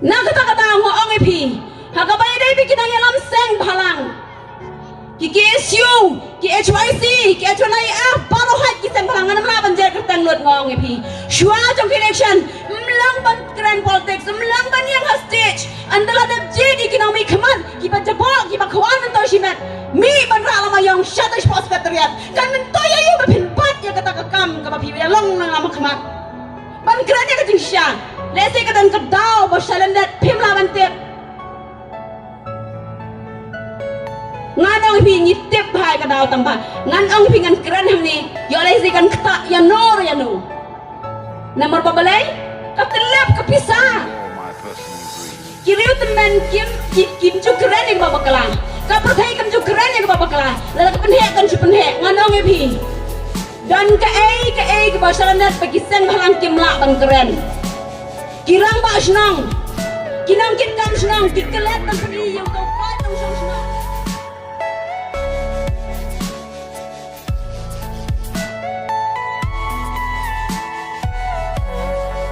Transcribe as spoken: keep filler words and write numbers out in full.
Na kata ka daw nga ong ïa phi, ha kaba ïadei bad ki nongïalam seng bhalang, ki K S U, ki H Y C, ki H Y F, baroh hait ki seng bhalang, ngan ym lah ban jer kyrteng lut, nga ong ïa phi. Shuwa jong ki election, ym long ban kren politics, ym long ban ïeng ha stage. Ynda la dep jied ïa ki nongmihkhmat kiba jaboh, kiba khwan hangto shimet, mih ban rah lama ïong shatei shapoh Secretariat. Kan myntoi aïu ba phin bat ïa kata ka kam kaba phi ïalong na lama khmat ban kren ïa ka jingshisha? Lehse ka don ka daw ba shalyndet phim lah ban tip. Ngan ong ïa phi, ngi tip bha ïa ka daw, tang ba ngan ong ïa phi, ngan kren hangne, ïoh lehse kan ktah ïano re ïano. Namar ba balei? Ka tyllep ka pisa. Ki riew tymmen kim, ki, kim ju kren ïa kaba bakla. Ka pyrthei kam ju kren ïa kaba bakla. Lada ka pynheh kan ju pynheh. Ngan ong ïa phi, don kaei kaei kaba shalyndet ba ki seng bhalang kim lah ban kren. Ki rangbah shnong, ki nongkitkam shnong, ki klet ban pyni ïa u paid nongshong shnong.